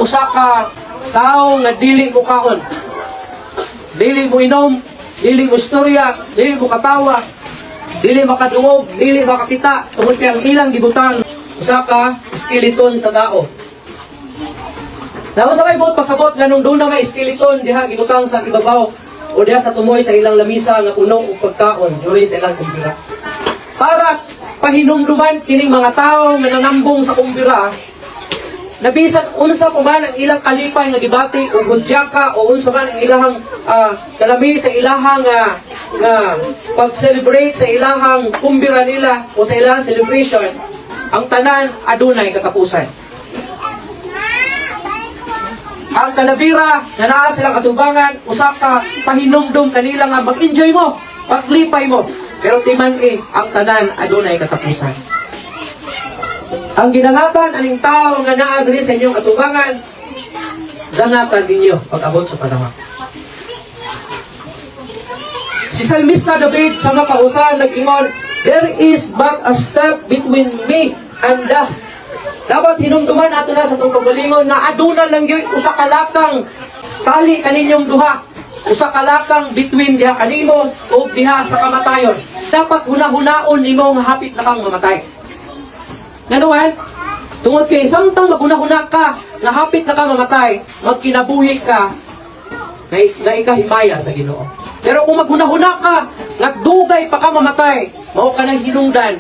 Usa ka tao nga dili mo kaon, dili mo inom, dili mo istorya, dili mo katawa, dili makadungog, dili makakita, tungod kay ang ilang gibutang usa ka skeleton sa tao. Naman sa may buot pasabot nga nung duna may skeleton diha gibutang sa ibabaw o diha sa tumoy sa ilang lamisa nga puno og pagkaon during sa ilang kumbira. Para pahinumduman kining mga tao nga nanambong sa kumbira na bisan unsa pa man ang ilang kalipay nga gibati o hudyaka o unsa man ang ilahang kalami sa ilahang nga pag-celebrate sa ilahang kumbira nila o sa ilahang celebration, ang tanan adunay katapusan. Ang kalabira na naa silang katubangan, usa ka pahinumdum kanila nga mag-enjoy mo, paglipay mo. Pero timan-i, ang tanan adunay katapusan. Ang gidangatan aning tao nga naa diri sa inyong katubangan, dangatan ninyo pag-abot sa panahon. Si Salmista David sa makausa nag-ingon, "There is but a step between me and death." Dapat hinumduman ato na sa atong kaugalingon nga aduna lang gyud usa ka lakang tali kaninyong duha. Usa ka lakang between diha kanimo o diha sa kamatayon. Dapat huna-hunaon nimo nga hapit na kang mamatay. Nganuman, tungod kay samtang maghuna-huna ka nga hapit na ka mamatay, magkinabuhi ka nga ikahimaya sa Ginoo. Pero kung maghuna-huna ka, nga dugay pa ka mamatay, mao ka nang hinungdan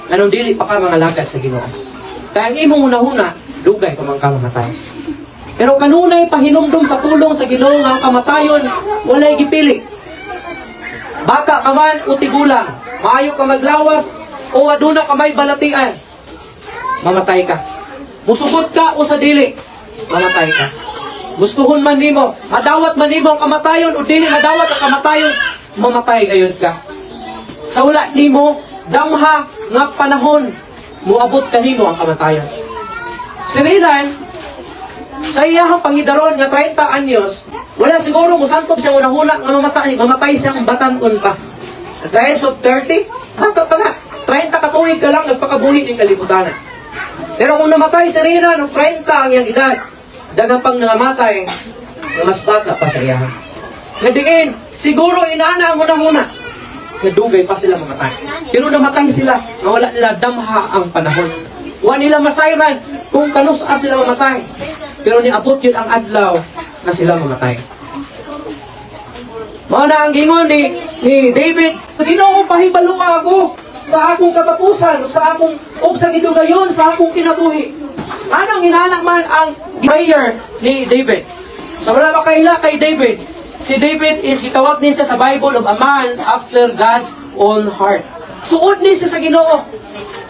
nganong dili pa ka mangalagad sa Ginoo. Kaya ang imong hunahuna, dugay pa man ka mamatay. Pero kanunay pahinumdum sa pulong sa Ginoo nga ang kamatayon walay gipili. Bata ka man o tigulang, maayo ka maglawas o aduna ka may balatian, mamatay ka. Musugot ka o sa dili, mamatay ka. Gustuhon man nimo, madawat man nimo ang kamatayon o dili madawat ang kamatayon, mamatay gayon ka. Sa wala nimo damha nga panahon, muabot kanimo ang kamatayon. Si Renan, sa iyahang pangidaron nga 30 anyos, wala siguro musantob siya hunahuna nga mamatay, mamatay siyang batan-on pa. At the age of 30, bata pa nga, 30 ka tuig ka lang nagpakabuhi ning kalibutan. Pero kung namatay si Rina no 30 ang iyang edad, daghang pang nangamatay nga mas bata pa sa iyaha. Nga diin, siguro inana ang hunahuna nga dugay pa sila mamatay. Pero namatay sila, nga wala nila damha ang panahon. Wa nila masayran kung kanus-a sila mamatay. Pero niabot yun ang adlaw na sila mamatay. Mao na ang gingon ni David, "Ginoo, pahibalo ako sa akong katapusan, ug sa akong ug sa gidugayon sa akong kinabuhi." Anong inana man ang prayer ni David? Sa wala makaila kay David, si David is gitawag ni siya sa Bible of a man after God's own heart. Suod ni siya sa Ginoo.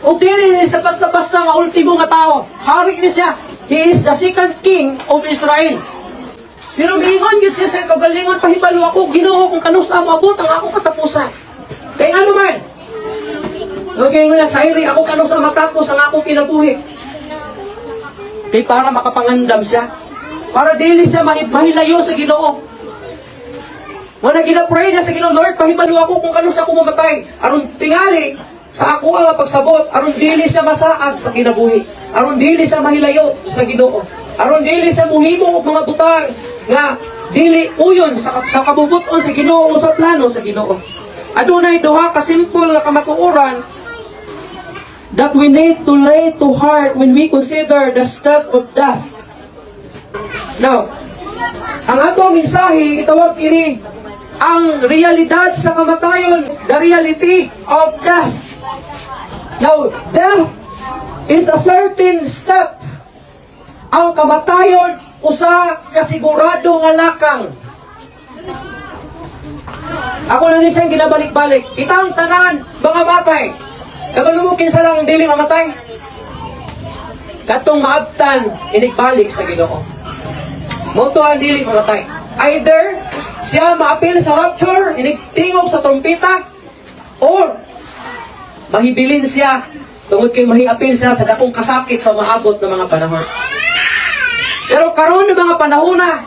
Ug dili ni sa basta-basta nga ultimo nga tao. Hari ni siya. He is the second king of Israel. Pero miingon gyud siya sa kaugalingon, "Pahibalo ako, Ginoo, kung kanus-a moabot ang akong katapusan." Kay ano man? Okay, nga sa iri ako kanus-a matapos ang akong kinabuhi. Kay para makapangandam siya. Para dili siya mahilayo sa Ginoo. Nga na gina-pray na sa Ginoo, "Lord, pahibalo ako kung kanus-a ako mamatay. Aron tingali sa ako ang pagsabot, aron dili siya masaag sa kinabuhi. Aron dili siya mahilayo sa Ginoo. Aron dili siya muhimo og mga butang nga dili uyon sa kabubuton sa Ginoo o sa plano sa Ginoo." Adunay duha ka simple nga kamatuoran that we need to lay to heart when we consider the step of death. Now, ang atong mensahe, itawag kini ang realidad sa kamatayon, the reality of death. Now, death is a certain step. Ang kamatayon, usa ka sigurado nga lakang. Ako na ni siyang ginabalik-balik. Itang tanan, mga matay. Kabalo mo kinsa lang ang dili mamatay? Katong maabtan, inigbalik sa Ginoo. Mao to ang dili mamatay. Either siya maapil sa rapture, inigtingog sa trompeta, or mahibilin siya tungod kay mahiapil siya sa dakong kasakit sa maabot ng mga panahon. Pero karon ng mga panahon na,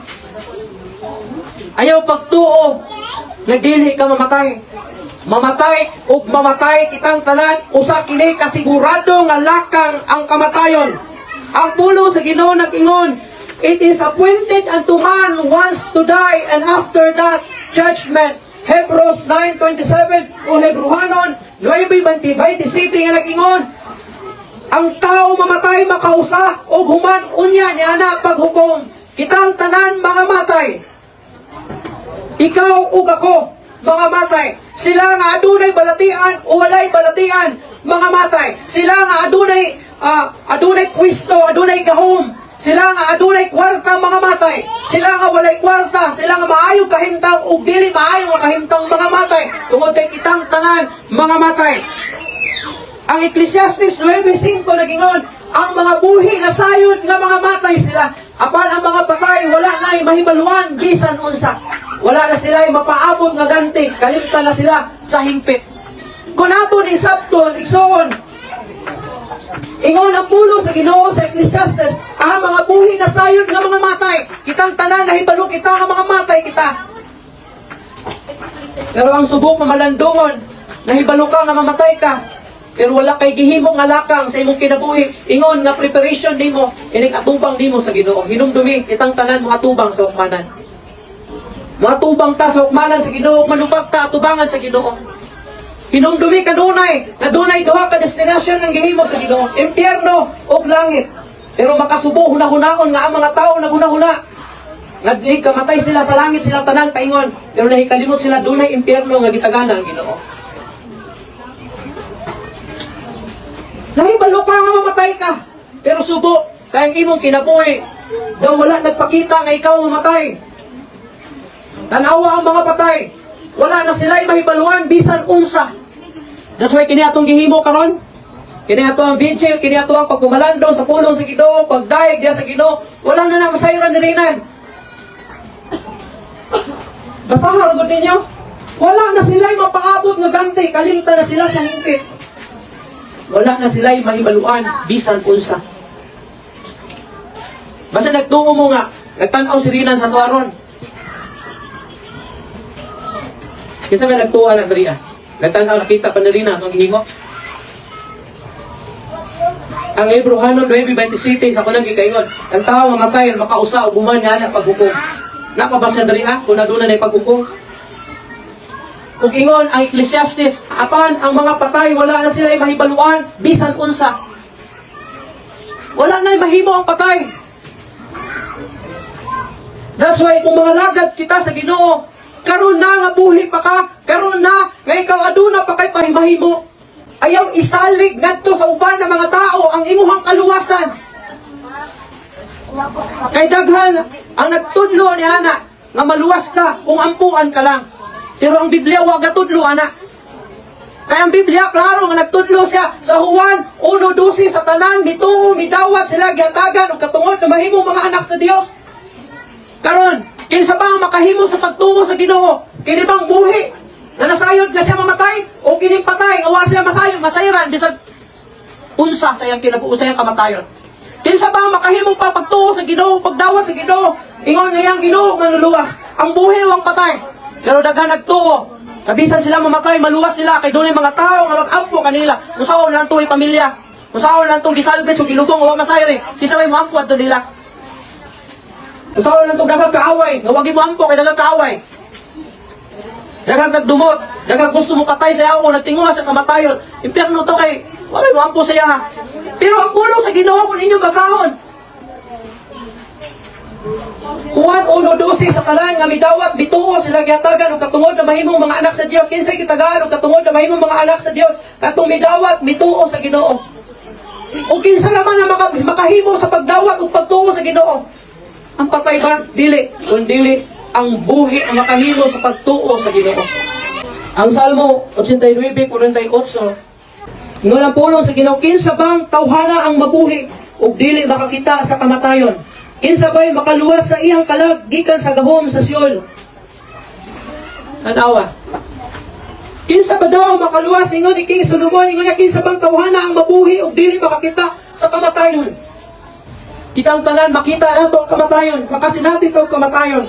ayaw pagtuo nga dili ka mamatay. Mamatay ug mamatay kitang tanan, usa kini kasigurado nga lakang ang kamatayon. Ang pulong sa Ginoo nag-ingon, "It is appointed unto man once to die and after that, judgment." Hebrews 9:27 o Hebrehanon 9:27 nga nag-ingon, ang tao mamatay makausa o human unya ni ana paghukom. Kitang tanan mga matay. Ikaw ug ako mga matay. Sila nga adunay balatian o walay balatian, mga matay. Sila nga adunay pwesto, adunay gahom. Sila nga adunay kwarta, mga matay. Sila nga walay kwarta, sila nga maayo kahimtang ug dili maayo nga kahimtang, mga matay. Tungod kay kitang tanan mga matay. Ang Ecclesiastes 9:5 nagingon, ang mga buhi na sayod nga mga matay sila. Apan ang mga patay, wala na mahibaluan bisan unsa. Wala na sila mapaabot nga ganti, kalimtan na sila sa hingpit. Kung ato ning sabton, igsoon, ingon ang pulong sa Ginoo sa Ecclesiastes, ang mga buhi na sayod nga mga matay. Kitang tanan nahibalo kita nga mga matay kita. Pero ang subok mamalandungon, nahibalo ka nga mamatay ka, pero wala kay gihimo nga lakang sa imong kinabuhi. Ingon nga preparation nimo, ining atubang nimo sa Ginoo. Hinumdumi, kitang tanan mo atubang sa hukmanan. Moatubang ta sa hukmanan sa Ginoo, manubag ta atubangan sa Ginoo. Hinumdumi kanunay, na dunay duha ka destinasyon ang gihimo sa Ginoo, impyerno ug langit. Pero makasubo hunahunaon nga ang mga tao naghunahuna nga di kamatay sila, sa langit sila tanan paingon, pero nahikalimot sila dunay impyerno nga gitagana ang Ginoo. Nahibalo ka nga mamatay ka, pero subo kay ang imong kinabuhi daw wala nagpakita nga ikaw mamatay. Tanawa ang mga patay. Wala na sila mahibaluan bisan unsa. That's why kini atong gihimo karon. Kini ato ang vigil, kini ato ang pagpumalando sa pulong sa Ginoo, pagdayeg diya sa Ginoo, wala na nang masayran ni Rinan. Basahan gud ninyo. Wala na sila mapaabot nga ganti, kalimtan na sila sa hingpit. Wala na sila mahibaluan bisan unsa. Basta nagtuo mo nga, nagtan-aw si Rinan sa tuaron. Kinsa may nagtuo na diri ah? Nagtan-aw, nakita pa ni Rinan ang gihimo. Ang Hebrehanon 9:27 sa kunang gikaingon, ang tao mamatay makausa og human nga na paghukom. Napa ba siya diri ah kung aduna na paghukom? Ug ingon ang Ecclesiastes, apan ang mga patay wala na sila mahibaluan bisan unsa. Wala na mahimo ang patay. That's why kung mga lagad kita sa Ginoo, karon na nga buhi pa ka, karon na nga ikaw aduna pa kay pahimahimo. Ayaw isalig ngadto sa uban ng mga tao ang imuhang kaluwasan. Kay daghan ang nagtudlo ni ana nga maluwas ka kung ampuan ka lang. Pero ang Biblia wa gatudlo ana. Kaya ang Biblia klaro nga nagtudlo siya sa Juan 1:12, sa tanan mituo midawat sila gihatagan og katungod na mahimo mga anak sa Dios. Karon, kinsa ba ang makahimo sa pagtuo sa Ginoo? Kini bang buhi na nasayod na siya mamatay o kining patay nga wa siya masayod masayran bisag unsa sa iyang kinabuhi, sa iyang kamatayon? Kinsa ba ang makahimo pa pagtuo sa Ginoo, pagdawat sa Ginoo? Ingon nga iyang Ginoo nga nuluwas. Ang buhi o ang patay? Pero daghan nagtuo. Kabisan sila mamatay, maluwas sila kay dunay mga tao nga mag-ampo kanila. Unsaon lang tuoy pamilya? Unsaon lang tong gisalbit sa gilubong wa masayri? Kinsa may moampo adto nila? Unsaon lang tong daghang kaaway nga wag mo ampo kay daghang kaaway? Daghang nagdumot, daghang gusto mo patay sa yawo, nagtinguha sa kamatayon. Impyerno to kay wala mo ampo sa iya. Pero ang pulong sa Ginoo, kung inyong basahon, Juan 1:12, sa tanan nga midawat mituo sila gihatagan og katungod na mahimong mga anak sa Dios. Kinsay gitagaan og katungod na mahimong mga anak sa Dios? Katong midawat mituo sa Ginoo. O kinsa naman ang makahimo sa pagdawat ug pagtuo sa Ginoo? Ang patay ba? Dili. Kundili ang buhi ang makahimo sa pagtuo sa Ginoo. Ang Salmo 89:48, ingon ang pulong sa Ginoo, "Kinsa bang tawhana ang mabuhi ug dili makakita sa kamatayon? Kinsa ba'y makaluwas sa iyang kalag gikan sa gahom sa Sheol?" Tanawa. Kinsa ba daw ang makaluwas? Ingon ni King Solomon, ingon niya, kinsa bang tawhana ang mabuhi ug dili makakita sa kamatayon? Kita ang tanan, makita nato ang kamatayon, makasinati ang kamatayon.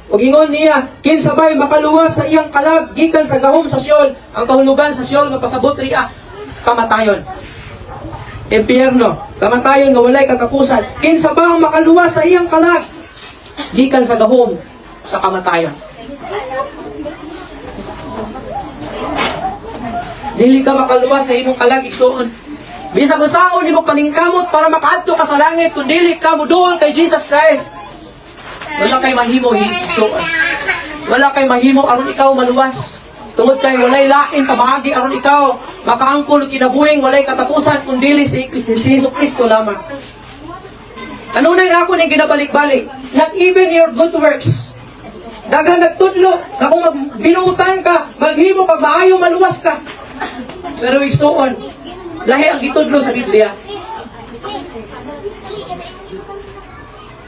Ug ingon niya, kinsa ba'y makaluwas sa iyang kalag gikan sa gahom sa Sheol? Ang kahulugan sa Sheol nga pasabot riya, kamatayon. Impyerno, kamatayon nga walay katapusan. Kinsa ba ang makaluwas sa iyang kalag? Gikan sa gahom sa kamatayon. Dili ka makaluwas sa imong kalag, igsuon. Bisag unsaon nimo paningkamot para makaadto ka sa langit, kung dili ka moduol kay Jesus Christ, wala kay mahimo, igsuon. Wala kay mahimo aron ikaw maluwas. Tungod kay walay lain pamaagi aron ikaw makaangkon og kinabuhing walay katapusan kun dili si Hesus Kristo lamang. Kanunay na ako ning ginabalik-balik. Not even your good works. Daghan nagtudlo na kung magbinuutan ka, maghimo kag maayo, maluwas ka. Pero igsuon, lahi ang gitudlo sa Biblia.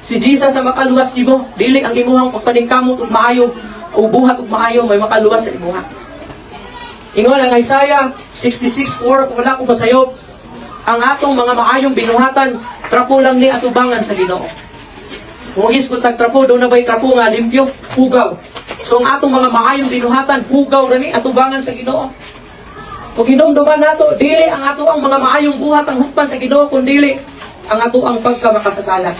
Si Jesus ang makaluwas nimo, dili ang imuhang pagpaningkamot ug maayo o buhat ug maayo may makaluwas sa imuha. Ingon ang Isaiah 66:4, kung wala ko masayop, ang atong mga maayong binuhatan, trapo lang ni atubangan sa Ginoo. Kung mag-isgot tag trapo, doon na ba'y trapo nga limpyo? Hugaw. So ang atong mga maayong binuhatan, hugaw ra ni atubangan sa Ginoo. Kung hinumduman nato, dili ang ato ang mga maayong buhat ang hukman sa Ginoo, kun dili ang ato ang pagkamakasasala.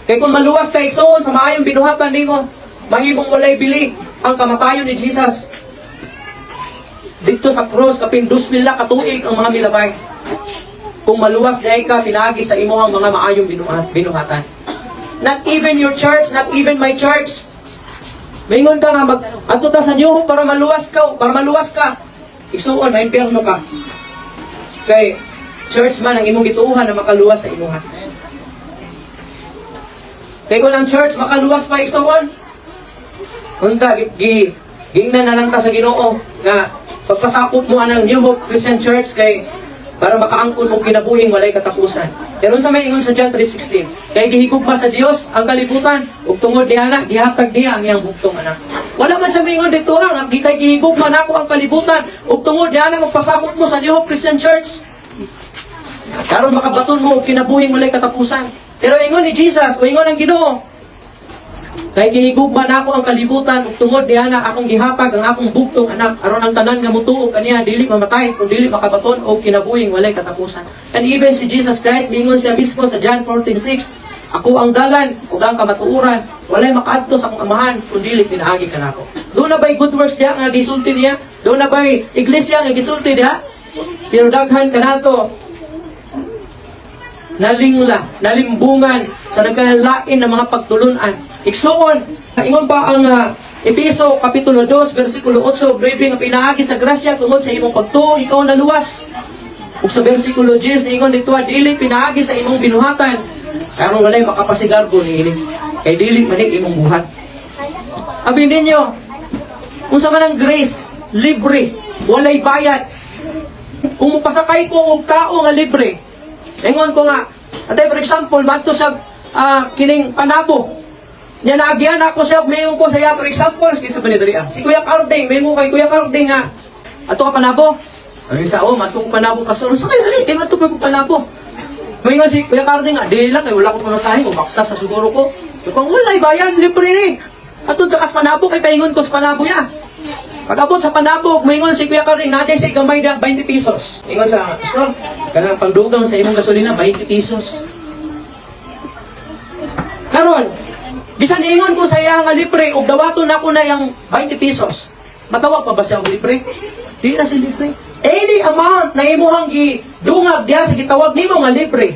Kay kung maluwas ka, igsoon, sa maayong binuhatan nimo, mahimong walay bili ang kamatayon ni Jesus dito sa cross kapin 2,000 na katuig ang mga milabay. Kung maluwas diay ka pinaagi sa imuhang mga maayong binuhatan. Not even your church, not even my church. Maingon ka nga mag adto ta sa New Hope para maluwas ka, para maluwas ka. Igsuon, maimpyerno ka. Kay church man ang imong gituohan na makaluwas sa imuha. Kay kung ang church makaluwas pa, igsuon, unta gi gingnan na lang ta sa Ginoo nga pagpasakop mo anang New Hope Christian Church kay para makaangkon mo kinabuhing walay katapusan. Pero unsa may ingon sa John 3:16? Kay gihigugma sa Dios ang kalibutan ug tungod niana gihatag niya ang iyang bugtong anak. Wala man sa mingon dito ang kay gihigugma nako ang kalibutan ug tungod niana magpasakop mo sa New Hope Christian Church karon makabaton mo og kinabuhing walay katapusan. Pero ingon ni Jesus o ingon ang Ginoo, kay gihigugma nako ang kalibutan ug tungod niana akong gihatag ang akong bugtong anak aron ang tanan nga mutuo kaniya dili mamatay kun dili makabaton og kinabuhing walay katapusan. And even si Jesus Christ, miingon siya mismo sa John 14:6, "Ako ang dalan ug ang kamatuoran, walay makaadto sa akong Amahan kun dili pinaagi kanako." Doon na ba'y good works diha nga gisulti niya? Doon na ba'y iglesia nga gisulti diha? Pero daghan kanato nalingla, nalimbungan sa nagkalain ng mga pagtulunan. Igsuon, ingon pa ang Epeso Kapitulo 2, versikulo 8, 9, nga pinaagi sa grasya tungod sa imong pagtuo, ikaw naluwas. Ug sa versikulo 10, ingon dito, dili pinaagi sa imong binuhatan, karon walay makapasigarbo niini. Kay dili man ni imong buhat. Abi ninyo, unsa man ang grace, libre, walay bayad. Kung mopasakay ko og tao nga libre, ingon ko nga, atay for example, madto sa kining Panabo. Nya naagian ako siya, mayon ko sa iya, for example, kinsa ba ni diri ah? Si Kuya Carding, mayon ko kay Kuya Carding nga, ato ka Panabo. Ay sa oh, matong Panabo, pastor. Sakay sakay, kay madto pa ko Panabo. Mayon si Kuya Carding nga, dili lang kay wala ko pamasahe, mo bakta sa siguro ko. Kung walay bayan, libre ni. Ato ka sa Panabo kay paingon ko sa Panabo ya. Pag-abot sa Panabo, maingon si Kuya Carding, natin sa gamay na 20 pesos. Ingon sa, "Pastor, kanang pangdugang sa imong gasolina, 20 pesos." Karon, bisan ingon ko sa iya nga libre, ug dawaton nako na yang 20 pesos. Matawag pa ba siya og libre? Di na siya libre. Any amount na imuhang gidungag diha sa gitawag nimo nga libre,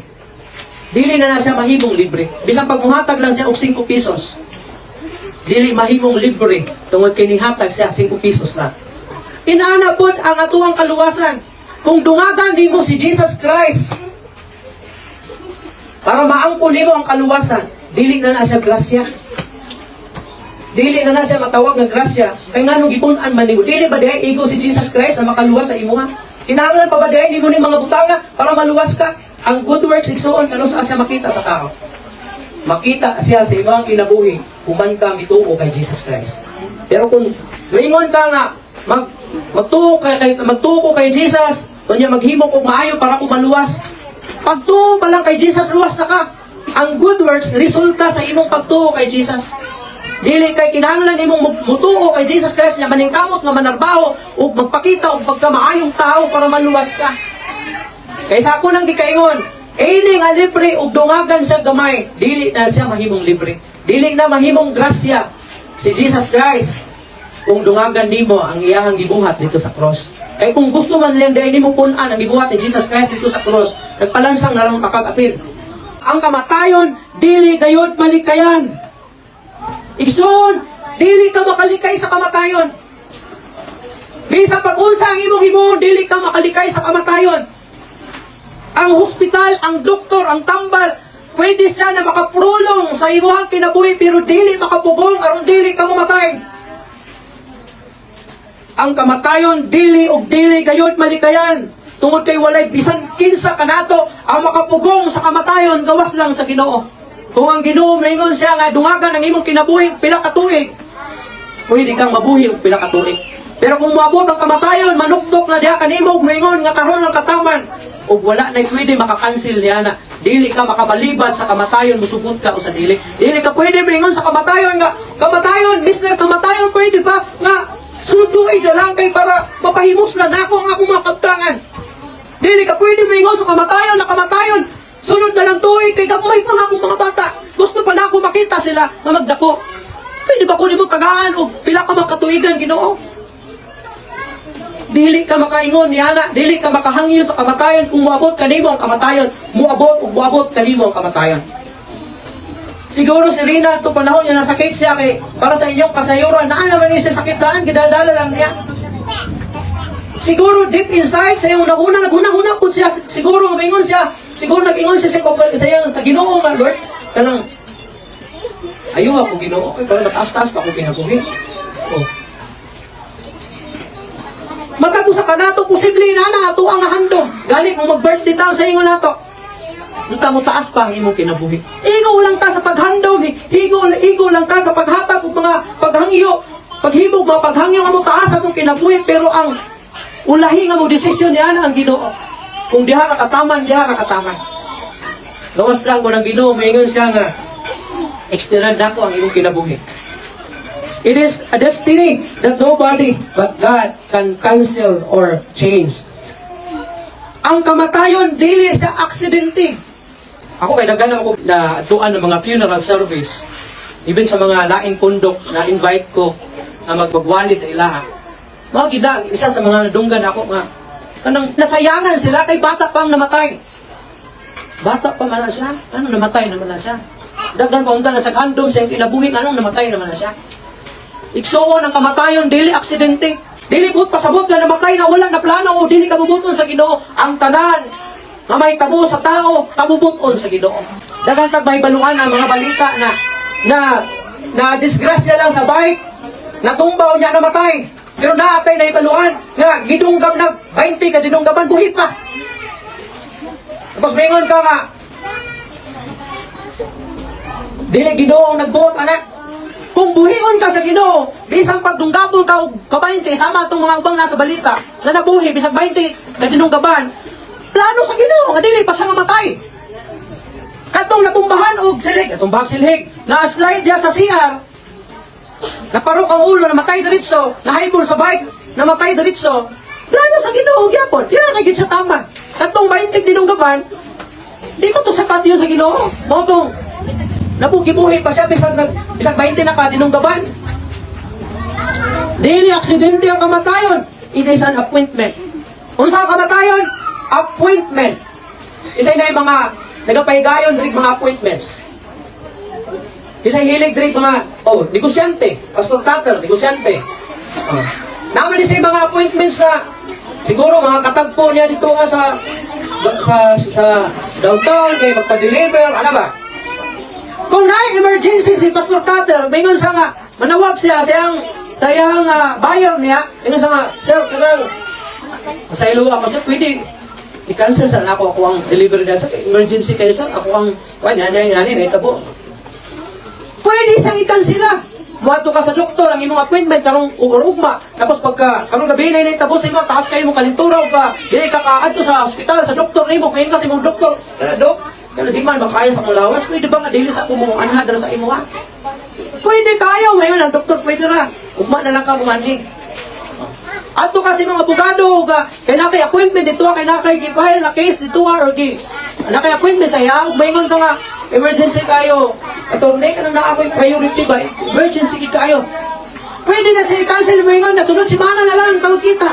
dili na na siya mahimong libre. Bisan pag muhatag lang siya og 5 pesos, dili mahimong libre tungod kay nihatag siya 5 pesos lang. Inaana pod ang atuang kaluwasan. Kung dungagan nimo si Jesus Christ para maangkon nimo ang kaluwasan, dili na na siya grasya. Dili na na siya matawag nga grasya. Kay nganong gibun-an man nimo? Dili ba diay igo si Jesus Christ na makaluwas sa imuha? Kinahanglan pa ba diay nimo ni mga butanga para maluwas ka? Ang good works, igsuon, kano sa siya makita sa tao? Makita siya sa imong kinabuhi human ka mituo kay Jesus Christ. Pero kung maingon ka nga magtuo ko kay Jesus, unya maghimo ko maayo para ko maluwas. Pagtuo pa lang kay Jesus, luwas na ka. Ang good works resulta sa imong pagtuo kay Jesus. Dili kay kinahanglan imong mutuo kay Jesus Christ nga maningkamot nga manarbaho ug magpakita og pagkamaayong tao para maluwas ka. Kaysa ako nang gikaingon, ini nga libre ug dungagan sa gamay, dili na siya mahimong libre. Dili na mahimong grasya si Jesus Christ kung dungagan nimo ang iyahang gibuhat dito sa cross. Kay kung gusto man lang dahil nimo pun-an ang gibuhat ni Jesus Christ dito sa cross, nagpalansang na lang kakag-apil. Ang kamatayon, dili gayod malikayan. Igsoon, dili ka makalikay sa kamatayon. Bisa pag-unsa ang imong himuon, dili ka makalikay sa kamatayon. Ang hospital, ang doktor, ang tambal, pwede siya na makaprolong sa imuhang kinabuhi pero dili makapugong aron dili ka mamatay. Ang kamatayon dili og dili gayod malikayan. Tungod kay walay bisan kinsa kanato ang makapugong sa kamatayon, gawas lang sa Ginoo. Kung ang Ginoo moingon siya nga dungagan ang imong kinabuhi pila ka tuig, pwede kang mabuhi og pila ka tuig. Pero kung moabot ang kamatayon, manukdok na diha kanimo ug moingon nga karon ang kataman ug wala na pwede makakancel niya na dili ka makabalibad sa kamatayon, musubot ka o sa dili. Dili ka pwede moingon sa kamatayon nga, "Kamatayon, Mister Kamatayon, pwede ba nga sunod tuig na lang kay para mapahimos na nako ang akong mga kabtangan?" Dili ka pwede moingon sa kamatayon na, "Kamatayon, sunod na lang tuig kay gamay pa nga akong mga bata. Gusto pa na ako makita sila nga magdako. Pwede ba ko nimo tagaan og pila ka mga katuigan, Ginoo?" Dili ka makaingon niana, dili ka makahangyo sa kamatayon kung moabot kanimo ang kamatayon, moabot ug moabot kanimo ang kamatayon. Siguro si Rina to panahon niya nasakit siya, kay para sa inyong kasayuran, naa naman niya sa sakit daan, gidadala lang niya. Siguro deep inside sa iyong nauna, naghuna-huna po siya, siguro maingon siya, siguro nag-ingon siya sa iyang sa Ginoo nga, "Lord, kanang ayaw ako, Ginoo, kay para mataas-taas pa ako kinabuhi." Oh. Matag usa kanato posible na na ato ang handom. Gani kung mag-birthday taon sa ingon nato, unta mo taas pa ang imong kinabuhi. Igo lang ta sa paghandom, igo lang ta sa paghatag og mga paghangyo, paghimog mga paghangyo nga mo taas atong kinabuhi, pero ang ulahi nga mo desisyon niya ang Ginoo. Kung diha ka kataman, diha ka kataman. Gawas lang ko ng Ginoo, maingon siya nga external nako ang imong kinabuhi. It is a destiny that nobody but God can cancel or change. Ang kamatayon dili sa aksidente. Ako kay daghan ako na tuan ng mga funeral service. Even sa mga laing pundok na invite ko na magpagwali sa ilaha. Mga gida, isa sa mga nadunggan ako nga kanang nasayangan sila kay bata pang namatay. Bata pa man na siya. Ano, namatay naman na siya? Daghan pa unta na sa handom sa iyang kinabuhi, anong namatay naman na siya? Igsuon, ang kamatayon dili aksidente. Dili buot pasabot nga namatay na wala na plano o dili kabubuton sa Ginoo. Ang tanan nga may tabo sa tao kabubuton sa Ginoo. Daghan tag mahibaluan ang mga balita na na na disgrasya lang sa bike, natumbaw niya, namatay. Pero naa tay nahibaluan nga gidunggam na 20 ka dinunggaman, buhi pa. Tapos maingon ka nga dili Ginoo ang nagbuot anak. Kung buhion ka sa Ginoo, bisang pagdunggapon ka og ka-20 sama atong mga ubang nasa balita na nabuhi bisag 20 ka dinunggaban, plano sa Ginoo nga dili pa siya mamatay. Katong natumbahan og silhig, natumbahag silhig, na slide diya sa CR, naparok ang ulo, namatay diretso, nahaybol sa bike, namatay diretso, plano sa Ginoo gyapon. Diya kay gid sa tama. Katong 20 dinunggaban, di ko to sapat yun sa Ginoo. Mao tong nabugibuhi pa siya bisag nag bisag 20 na ka dinunggaban. Dili aksidente ang kamatayon. It is an appointment. Unsa ang kamatayon? Appointment. Isa na yung mga nagapahigayon diri mga appointments. Isa hilig diri mga, oh, negosyante, Pastor Tater, negosyante. Oh. Naman di sa mga appointments na siguro mga katagpo niya dito nga sa downtown kay magpa-deliver, ano ba? Kung na emergency si Pastor Tater, mingon sa nga, manawag siya siyang buyer niya, ingon sa nga, "Sir, kanang, masaylo ako, sir, pwede i-cancel sa ako, ako ang delivery na sa emergency kayo, sir, ako ang, why, nanay, nanay, naitabo." Pwede siyang i-cancel. Muadto ka sa doktor, ang imong appointment karong ugma. Tapos pagka karong gabi na naitabo sa imo, taas kayo mo kalintura ka, dili ka kaadto sa ospital sa doktor nimo, kaya ka sa imong doktor, "Kana dok, kana di man makaya sa akong lawas, pwede ba nga dili sa ako mo anha dara sa imo ha?" Pwede kayo, ngayon ang doktor, "Pwede ra. Ugma na lang ka muanhi." Adto ka sa mga abogado ug kay naa kay appointment dito, kay naa kay gi-file na case dito or gi naa kay appointment sa iya ug maingon ka nga, "Emergency kayo, attorney, kanang naa ko'y priority ba, emergency gid kayo." Pwede na siya i-cancel, maingon na sunod semana na lang kita.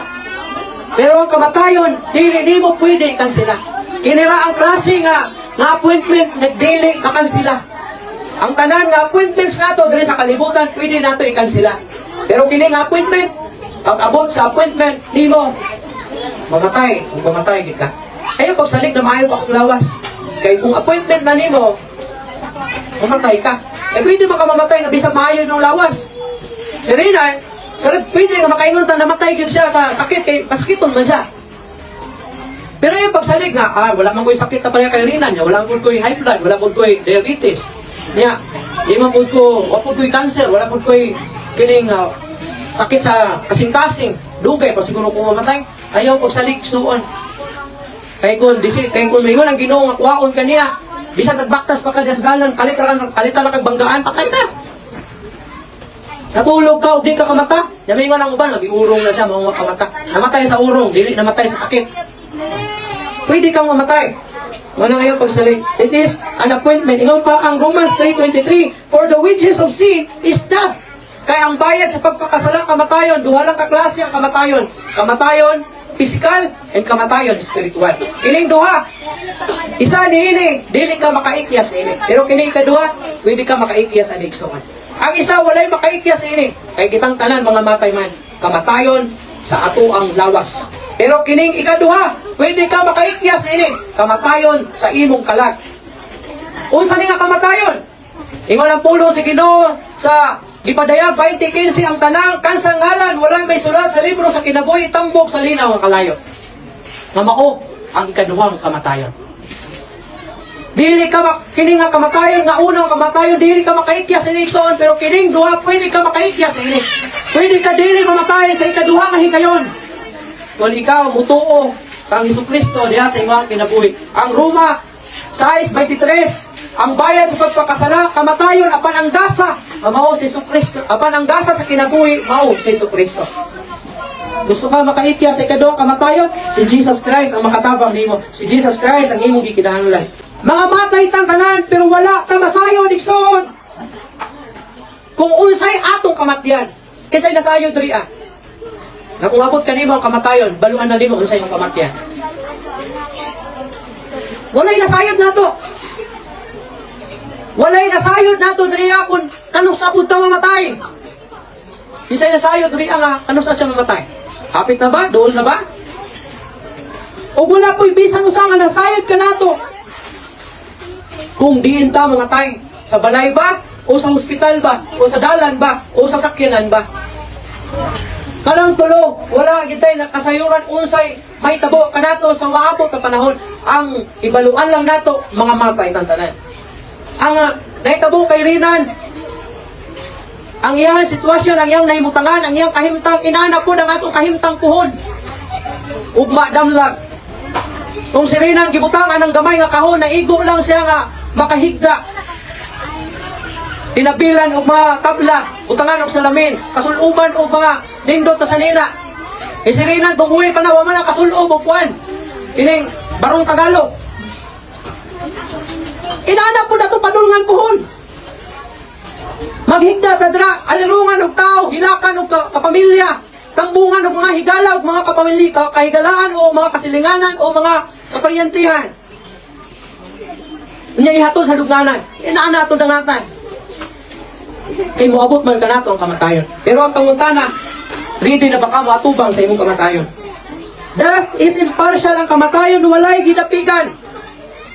Pero ang kamatayon, dili nimo pwede i-cancela. Kini ra ang klase nga appointment nga dili makansela. Ang tanan nga appointments nato diri sa kalibutan, pwede nato i-cancela. Pero kini nga appointment, pag abot sa appointment nimo, mamatay, kung mamatay gid ka. Ayaw pagsalig na maayo pa kang lawas. Kay kung appointment na nimo, mamatay ka. Eh pwede man ka mamatay nga bisag maayo ng lawas. Si Rina, sa pwede nga makaingon ta namatay gyud siya sa sakit kay masakiton man siya. Pero yung pagsalig nga, wala man ko'y sakit na pala kay Rina niya, wala man ko'y high blood, wala man ko'y diabetes. Niya, di man pud ko, wala pud ko'y cancer, wala pud ko'y kining sakit sa kasing-kasing. Dugay pa siguro kung mamatay. Ayaw pagsalig suon. Kay kung maingon ang Ginoo nga kuhaon ka niya, bisan nagbaktas pa ka diya sa dalan, kalit ra kalit ra kag banggaan, patay ka. Natulog ka ug di ka kamata. Yamingon ang uban, nag-iurong na siya, mga kamata. Namatay sa urong, dili namatay sa sakit. Pwede kang mamatay. Mao na ngayon pagsalig. It is an appointment. Ingon pa ang Romans 3:23, "For the wages of sin is death." Kaya ang bayad sa pagpakasala, kamatayon. Duha lang ka klase ang kamatayon. Kamatayon physical and kamatayon spiritual. Kining duha, isa niini, dili ka makaikyas ini. Pero kini ikaduha, pwede ka makaikyas sa igsoon. Ang isa, walay makaikyas ini. Kay kitang tanan mga matay man. Kamatayon sa ato ang lawas. Pero kining ikaduha, pwede ka makaikyas ini. Kamatayon sa imong kalag. Unsa ni nga kamatayon? Ingon ang pulong sa Ginoo sa gipadayag 20:15, "Ang tanang kansang ngalan wala may sulat sa libro sa kinabuhi tambok sa linaw nga kalayo." Nga mao ang ikaduhang kamatayon. Dili ka kini nga kamatayon, nga unang kamatayon, dili ka makaikyas sa igsoon, pero kining duha, pwede ka makaikyas sa ini. Pwede ka dili mamatay sa ikaduha nga higayon. Kung ikaw mutuo kang Kristo diha sa imong kinabuhi. Ang Roma 6:23, "Ang bayad sa pagpakasala kamatayon, apan ang gasa mao si Kristo, apan ang gasa sa kinabuhi mao si Kristo." Gusto ka makaikya sa ikaduhang kamatayon? Si Jesus Christ ang makatabang nimo. Si Jesus Christ ang imong gikinahanglan. Mga matay tang tanan, pero wala ta masayod, igsoon, kung unsay atong kamatyan. Kinsay nasayod diri ah? Nga kung abot kanimo ang kamatayon, baluan na nimo unsay imong kamatyan. Walay nasayod nato. Walay nasayod nato diri ah kung kanus-a pud ta mamatay. Kinsay nasayod diri nga kanus-a siya mamatay? Hapit na ba? Dool na ba? O wala po'y bisan usa nga nasayod ka nato kung diin ta mamatay. Sa balay ba? O sa ospital ba? O sa dalan ba? O sa sakyanan ba? Kanang tulo, wala gitay nakasayuran unsay mahitabo kanato sa maabot na panahon. Ang ibaluan lang nato, mga matay tang tanan. Ang nahitabo kay Rinan, ang iyang sitwasyon, ang iyang nahimutangan, ang iyang kahimtang, inana po ang atong kahimtang puhon. Ugma damlag. Kung si Rinan gibutangan ng gamay nga kahon, naigo lang siya nga makahigda. Tinabilan og mga tabla, butangan og salamin, kasuluban og mga nindot na sanina. Eh si Rinan, tumuwi pa na, wa man ang kasulob og kuan. Kining barong Tagalog. Inana po na to padulngan puhon. Maghigda ta dra, alirungan og tao, hilakan og kapamilya, tambungan og mga higala og mga kapamilya, kahigalaan o mga kasilinganan o mga kaparyantihan. Unya ihatod sa lugnanan. Inaana atong dangatan. Kay moabot man kanato ang kamatayon. Pero ang pangutana, ready na ba ka moatubang sa imong kamatayon? Death is impartial. Ang kamatayon, walay gidapigan.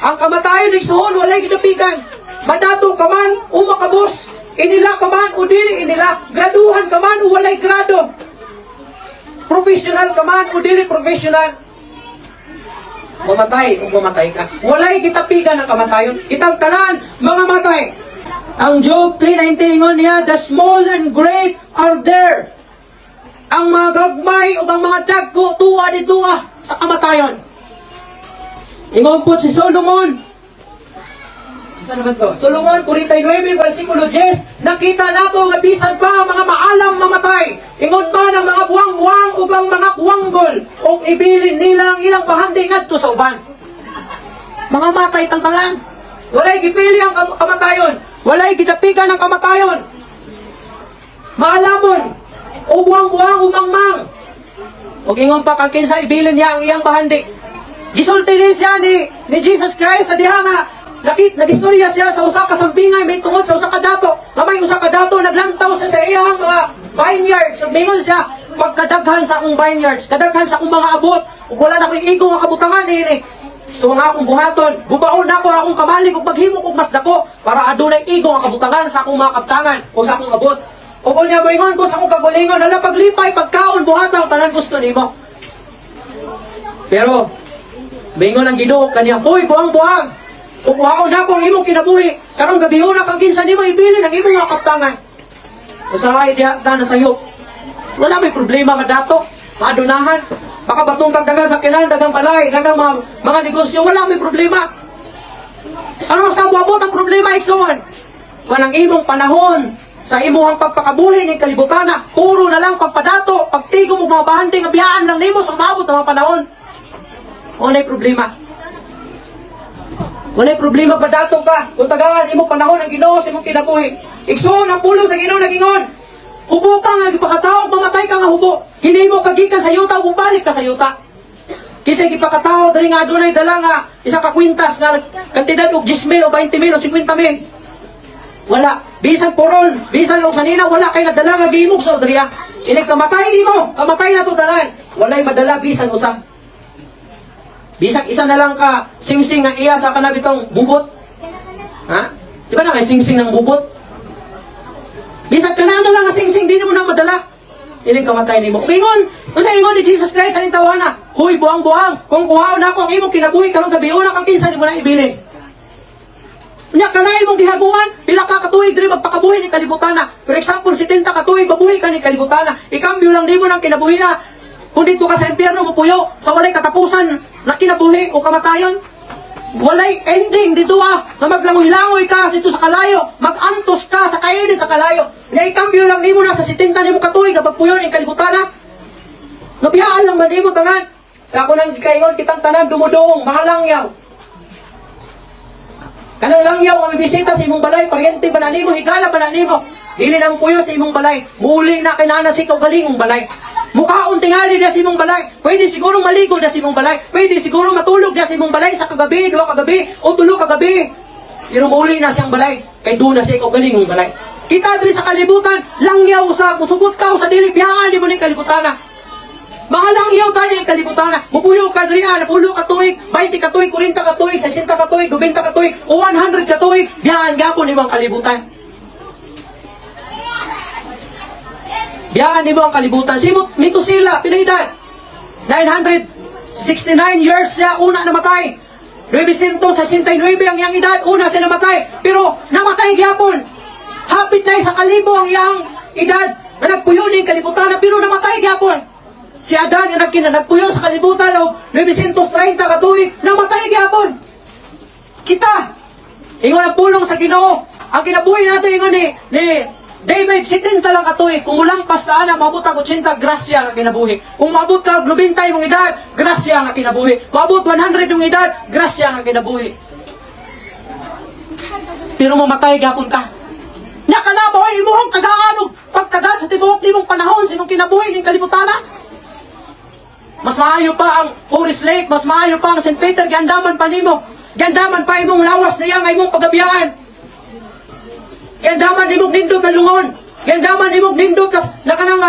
Ang kamatayon, igsuon, walay gidapigan. Madato ka man o makabos, inila ka man o dili inila, graduhan ka man o walay grado, professional ka man o dili professional. Mamatay o mamatay ka. Walay gitapigan ang kamatayon. Kitang tanan, mga matay. Ang Job 3:19, ingon niya, "The small and great are there." Ang mga gagmay o ang mga dagko, tuwa di tuwa sa kamatayon. Ingon po si Solomon. Saan naman to? Solomon 49, versikulo 10, "Nakita nako nga bisan pa ang mga maalam mamatay. Ingon man ang mga buwang-buwang ug ang mga Ibilin nila ang ilang bahandi ngadto sa uban. Mga matay tang tanan. Walay gipili ang kamatayon. Walay gidapikan ang kamatayon. Maalamon. O buwang-buwang umangmang. Og ingon pa kang kinsa ibilin niya ang iyang bahandi. Gisulti ni siya ni Jesus Christ sa diha nga nagistorya siya sa usa ka sambingay may tungod sa usa ka dato. Nga may usa ka dato, naglantaw siya sa iyang mga vineyards. So, mingon siya, "Pagkadaghan sa akong vineyards, kadaghan sa akong mga abot, ug wala na ko'y igo nga kabutangan niini. So ang akong buhaton, gubaon nako akong kamalig ug maghimo kog mas dako para adunay igo nga kabutangan sa akong mga kabtangan o sa akong abot. Ug unya moingon ko sa akong kagulingon, hala, paglipay, pagkaon, buhata ang tanan gusto nimo." Pero mingon ang Ginoo kaniya, "Hoy, buang-buang. Kung kuhaon nako ang imong kinabuhi, karong gabihona, kang kinsa nimo ibilin ang imong mga kaptangan?" Usahay diha ta nasayop. Wala may problema madato, maadunahan. Makabatong kag dagang sakyanan, dagang balay, dagang mga negosyo, wala may problema. Ano sa buabot ang problema, igsoon? Manang imong panahon sa imuhang pagpakabuhi ning kalibutana, puro na lang pagpadato, pagtigom og mga bahandi nga biyaan lang nimo sa maabot ang mga panahon. Walay problema. Walay problema padato ka kung tagaan imo panahon ang Ginoo sa imong kinabuhi. Igsoon, ang pulong sa Ginoo nagingon, hubo ka nga gipakatao, mamatay ka nga hubo. Hinimo ka gikan sa yuta, ug balik ka sa yuta. Kinsa gipakatao diri nga adunay dala nga isa ka kwintas nga kantidad og 10 mil o 20 mil o 50 mil? Wala. Bisan poron, bisan og sanina, wala kay nadala nga gihimog sa diriya. Inig kamatay nimo, kamatay na to tanan. Walay madala bisan usa. Bisag isa na lang ka singsing nga iya sa kanabitong bubot. Ha? Di ba na may singsing ng bubot? Bisag kana na lang nga singsing, di mo na madala. Inig kamatay nimo. Ingon, unsa ingon ni Jesus Christ sa tawana? "Huy, buang-buang, kung kuhaon nako ang imong kinabuhi karong gabi una, kang kinsa nimo na ibilin? Unya kana imong gihaguan, pila ka katuig diri magpakabuhi ni kalibutana? For example, 70 ka tuig mabuhi ka ni kalibutana. Ikambyo lang nimo ng kinabuhi na kung dito ka sa impyerno mupuyo sa walay katapusan na kinabuhi o kamatayon. Walay ending dito ah, nga maglangoy-langoy ka dito sa kalayo, magantos ka sa kainit sa kalayo. Nya ikambyo lang nimo na sa 70 nimo katuig na pagpuyo ni kalibutana. Nabiyaan lang man nimo tanan." Sa ako nang gikaingon, kitang tanan dumudoong, mahalangyaw. Kanang langyaw nga mibisita sa imong balay, paryente ba na nimo, higala ba na nimo? Dili na mo puyo sa imong balay. Muuli na kay naa na sa kaugalingong balay. Mukaon tingali na sa imong balay. Pwede siguro maligo na sa imong balay. Pwede siguro matulog na sa imong balay sa kagabi, 2 kagabi, o 3 kagabi. Pero muuli na siyang balay. Kay doon na siya kaugalingong balay. Kita diri sa kalibutan, langyaw sa musugot ka o sa dili, biyangan di mo ni kalibutan na. Mga langyaw tayo ng kalibutan na. Mupuyo ka diri ah, 10 ka tuig, 20 ka tuig, 40 ka tuig, 60 ka tuig, 90 ka tuig, o 100 ka tuig, biyaan gapon nimo ang kalibutan. Biyaan nimo ang kalibutan. Si Metusela, pila edad? 969 years siya una namatay. 969 ang iyang edad, una siya namatay. Pero namatay gyapon. Hapit na sa kalibo ang iyang edad na nagpuyo ning kalibutan na, pero namatay gyapon. Si Adan nga nagpuyo sa kalibutan og 930 ka tuig, namatay gyapon. Kita, ingon ang pulong sa Ginoo, ang kinabuhi nato, ingon ni David, 70 lang ka tuig. Kung mulampas na ana, maabot ang 80, grasya nga kinabuhi. Kung maabot ka og 90 imong edad, grasya nga kinabuhi. Maabot 100 imong edad, grasya nga kinabuhi. Pero mamatay gapon ka. Nya kana ba ay imuhang tagaan og pagtagat sa tibuok nimong panahon sa imong kinabuhi ning kalibutana? Mas maayo pa ang Forest Lake, mas maayo pa ang St. Peter, giandaman pa nimo. Giandaman pa imong lawas niya nga imong pagabiyaan. Giandaman nimong nindot na lungon. Giandaman nimong nindot na kanang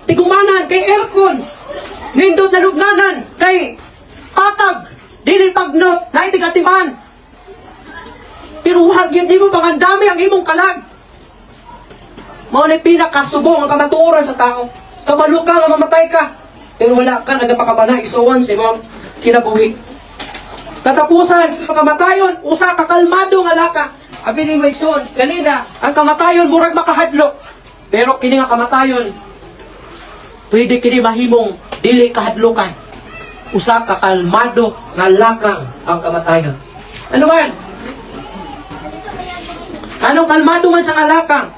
tigumanan kay aircon. Nindot na lugnanan kay patag, dili tagnot, naay tigatiman. Pero huwag yun nimo pangandami ang imong kalag. Mao ni pinakasubong ang kamatuoran sa tao. Kabalo ka nga mamatay ka. Pero wala ka nagapakabana, igsuon, sa imong kinabuhi. Katapusan, sa kamatayon, usa ka kalmado nga laka. Abi ni igsoon, kanina, ang kamatayon murag makahadlok. Pero kini nga kamatayon, pwede kini mahimong dili kahadlokan. Usa ka kalmado nga lakang ang kamatayon. Ano man? Anong kalmado man sa kalakang?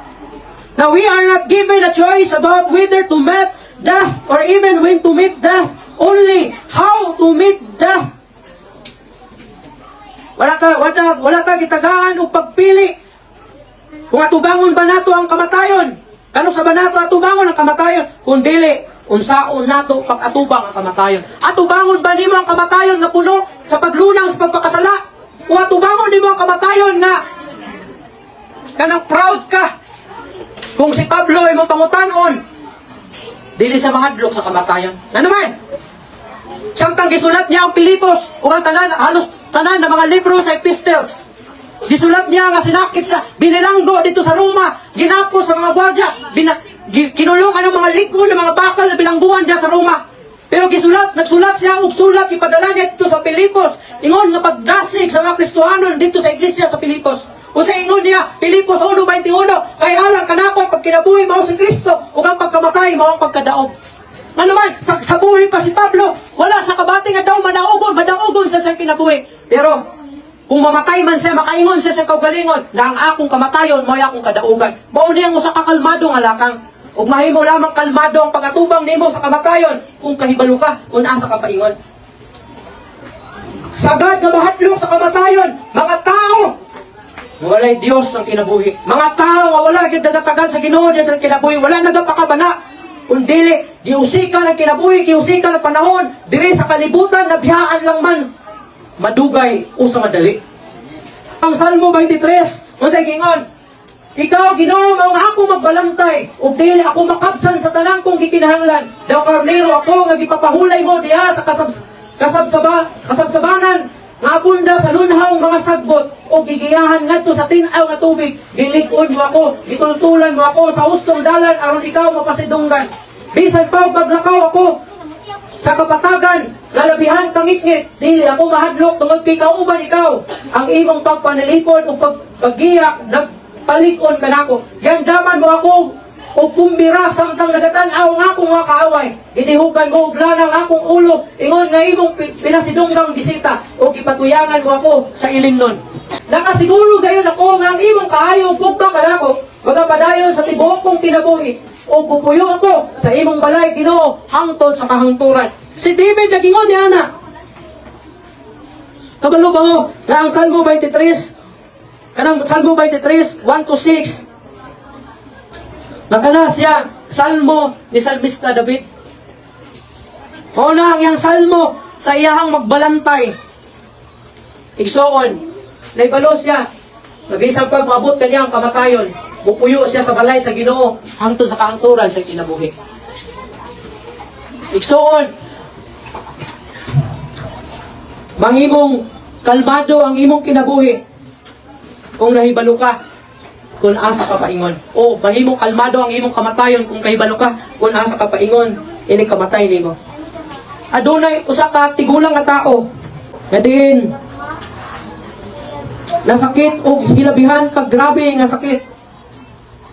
Now we are not given a choice about whether to meet death or even when to meet death. only how to meet death. Wala ka gitagaan og pagpili kung atubangon ba nato ang kamatayon. Kanus-a ba nato atubangon ang kamatayon? Kung dili, unsaon nato pag-atubang ang kamatayon? Atubangon ba nimo ang kamatayon nga puno sa paglunaw sa pagpakasala? O atubangon nimo ang kamatayon nga kanang proud ka? Kung si Pablo ay mong pangutanon, dili sa mahadlok sa kamatayon. Ano man? Samtang gisulat niya ang Pilipos ug ang tanan, halos tanan na mga libro sa epistles. Gisulat niya nga sinakit sa binilanggo dito sa Roma, ginapos sa mga gwardiya, kinulong ang mga liko ng mga bakal na bilangguan diya sa Roma. Pero gisulat, nagsulat siya og sulat, ipadala niya dito sa Pilipos. Ingon nga pagdasig sa mga Kristohanon dito sa iglesia sa Pilipos. Unsa ingon niya? Pilipos 1:21, "Kay alang kanako pagkinabuhi mao si Kristo ug ang pagkamatay mao ang pagkadaog." Ano man, sa buhi pa si Pablo, wala sa kabati nga daw madaugon, madaugon sa siyang kinabuhi. Pero kung mamatay man siya, makaingon siya sa kaugalingon na ang akong kamatayon, mo'y akong kadaugan. Mao niya ang usa ka kalmado nga lakang. Ug mahimo lamang kalmado ang pagatubang nimo sa kamatayon kung kahibalo ka kung asa ka paingon. Sagad nga mahadlok sa kamatayon, mga tao nga walay Dios ang kinabuhi. Mga tao nga wala gyud nagatagan sa Ginoo diyan sa kinabuhi, wala nagapakabana. Kung dili, giusikan ang kinabuhi, giusikan ang panahon, diri sa kalibutan, nabiyaan lang man, madugay o sa madali. Ang Salmo 23, unsay gingon? "Ikaw, Ginoo, mao ang ako magbalantay, ug dili ako makabsan sa tanan kong gikinahanglan. Daw karnero ako nga gipapahulay mo diha sa kasabsabanan nga abunda sa lunhaw mga sagbot, ug gigiyahan ngadto sa tin-aw nga tubig. Gilig-on mo ako, gitultulan mo ako sa hustong dalan aron ikaw mapasidunggan. Bisan pa og maglakaw ako sa kapatagan, lalabihan kangitngit, dili ako mahadlok tungod kay kauban ikaw. Ang imong pagpanalipod ug paggiya nagpalig-on kanako. Giandaman mo ako og kumbira samtang nagatan-aw ang akong mga kaaway. Ginihugan mo og lana ang akong ulo, ingon nga imong pinasidunggang bisita, ug gipatuyangan mo ako sa ilimnon. Nakasiguro gayon ako nga ang imong kaayo ug gugma kanako magapadayon sa tibuok kong kinabuhi, ug pupuyo ako sa imong balay, Ginoo, hangtod sa kahangturan." Si David nagingon niya na. Kabalo ba mo nga ang Salmo 23, kanang Salmo 23, 1 to 6, nga siya, Salmo ni Salmista David? Mao na ang iyang salmo sa iyahang magbalantay. Igsoon, naibalo siya. Mabisan pag maabot kaniya ang kamatayon, mupuyo siya sa balay sa Ginoo hangtod sa kahangturan sa kinabuhi. Igsoon, mahimong kalmado ang imong kinabuhi kung nahibalo ka kung asa ka paingon. O mahimong kalmado ang imong kamatayon kung kahibalo ka kung asa ka paingon ini kamatay nimo. Adunay usa ka tigulang nga tao nga diin nasakit og hilabihan ka grabe nga sakit.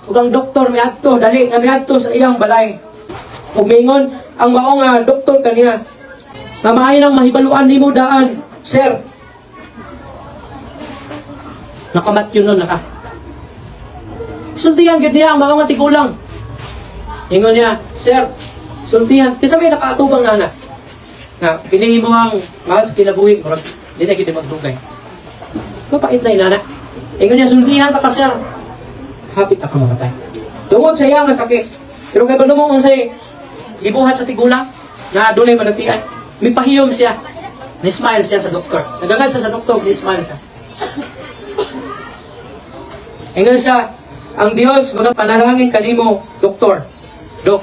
Ug ang doktor miadto, dali nga miadto sa iyang balay. Ug miingon ang mao nga doktor kaniya nga maayo nang mahibaluan nimo daan, sir. Nakamatyo nun na ka. Sultihan gid niya ang mao nga tigulang. Ingon niya, "Sir, sultihan." Kasi may nakaatubang na na. Nga, kini mo ang mahal sa kinabuhi, murag, di na gid magdugay. Mapait na inana. Ingon niya, "Sultihan ka ka, sir. Hapit ka mamatay." Tungod sa iyang nga sakit. Pero kay mo unsay gibuhat sa tigulang na adunay malatian. Mipahiyom siya. Ni-smile siya sa doktor. Nagangad siya sa doktor, ni-smile siya. Ingon siya, "Ang Dios magapanalangin kanimo, doktor. Dok,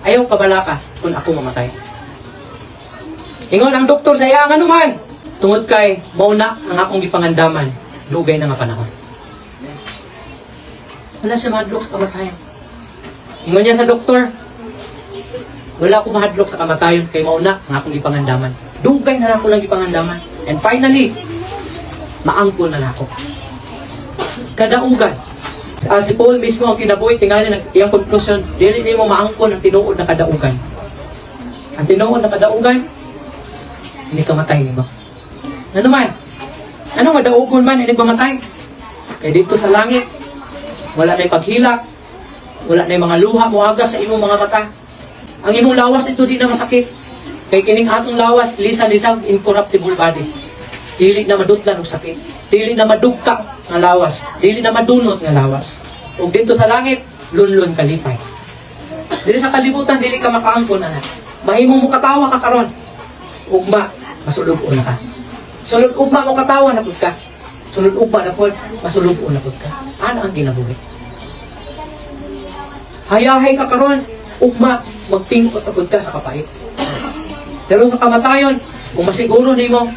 ayaw kabalaka kung ako mamatay." Ingon ang doktor sa iya, "Ano man?" "Tungod kay mao na ang akong gipangandaman dugay na nga panahon." Wala siya mahadlok sa kamatayon. Ingon niya sa doktor, "Wala ko mahadlok sa kamatayon kay mao na ang akong gipangandaman. Dugay na ako lang gipangandaman. And finally, maangkon na nako." Kadaugan. Si Paul mismo ang kinabuhi, tingali ng iyang conclusion, dili nimo maangkon ang tinuod na kadaugan. Ang tinuod na kadaugan, hindi ka matay nimo. Ano man? Ano nga daugon man, hindi mamatay? Kay dito sa langit, wala na'y paghilak, wala na'y mga luha mo agas sa imong mga mata. Ang imong lawas ito di na masakit. Kay kining atong lawas, lisan isang incorruptible body. Dili na madutlan og sakit. Dili na madugta nga lawas. Dili na madunot nga lawas. Ug dito sa langit, lunlun kalipay. Dili sa kalibutan, dili ka makaangkon, anak. Mahimong mo katawa ka karon. Ugma, masulub-on na ka. Sulod ugma mo katawa na pud ka. Sulod ugma na pud, masulub-on na pud ka. Ano ang kinabuhi? Hayahay ka karon, ugma, magtingkot na pud ka sa kapait. Pero sa kamatayon, kung masiguro nimo,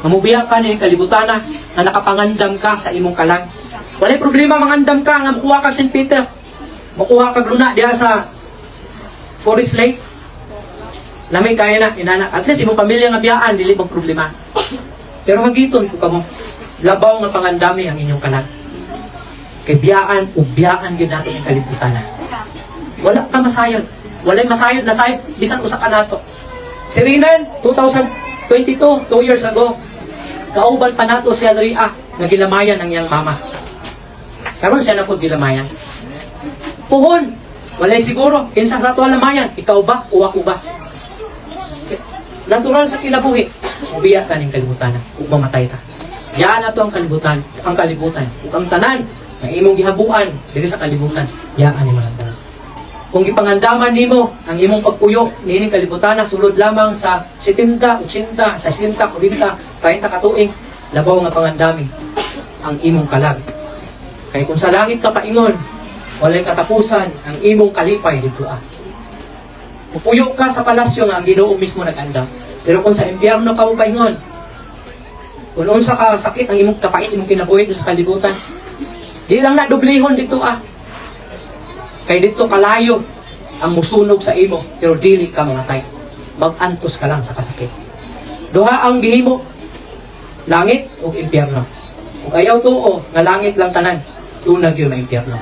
mamubiya ka ni kalibutan na nga nakapangandam ka sa imong kalag. Walay problema mangandam ka nga makuha kag St. Peter. Makuha kag luna diha sa Forest Lake. Lami kaya na, inana. At least imong pamilya nga biyaan, dili mag problema. Pero hagiton ko kamo, labaw nga pangandami ang inyong kalag. Kay biyaan ug biyaan gyud nato ang kalibutan na. Wala ka masayod. Walay masayod na sayod bisan usa ka nato. Si Rinan, 2022, 2 years ago, kauban pa nato si Andrea nga gilamayan ang iyang mama. Karon siya na po gilamayan. Puhon, walay siguro, kinsa sa ato lamayan, ikaw ba o ako ba? Natural sa kinabuhi, mubiya ka ning kalibutan ug mamatay ka. Biyaan nato ang kalibutan ug ang tanan nga imong gihaguan diri sa kalibutan, biyaan nimo lang tanan. Kung gipangandaman nimo ang imong pagpuyo niining kalibutan sulod lamang sa 70, 80, 60, 40, 30 ka tuig, labaw nga pangandami ang imong kalag. Kay kung sa langit ka paingon, walay katapusan ang imong kalipay dito ah. Pupuyo ka sa palasyo nga ang Ginoo mismo nag-andam. Pero kung sa impyerno ka mo paingon, kung unsa ka sakit ang imong kapait imong kinabuhi dito sa kalibutan, di lang na dublihon dito ah. Kay dito kalayo ang musunog sa imo, pero dili ka mamatay. Mag-antos ka lang sa kasakit. Duha ang gihimo, langit ug impyerno. Ug ayaw tuo nga langit lang tanan, duna gyud may impyerno.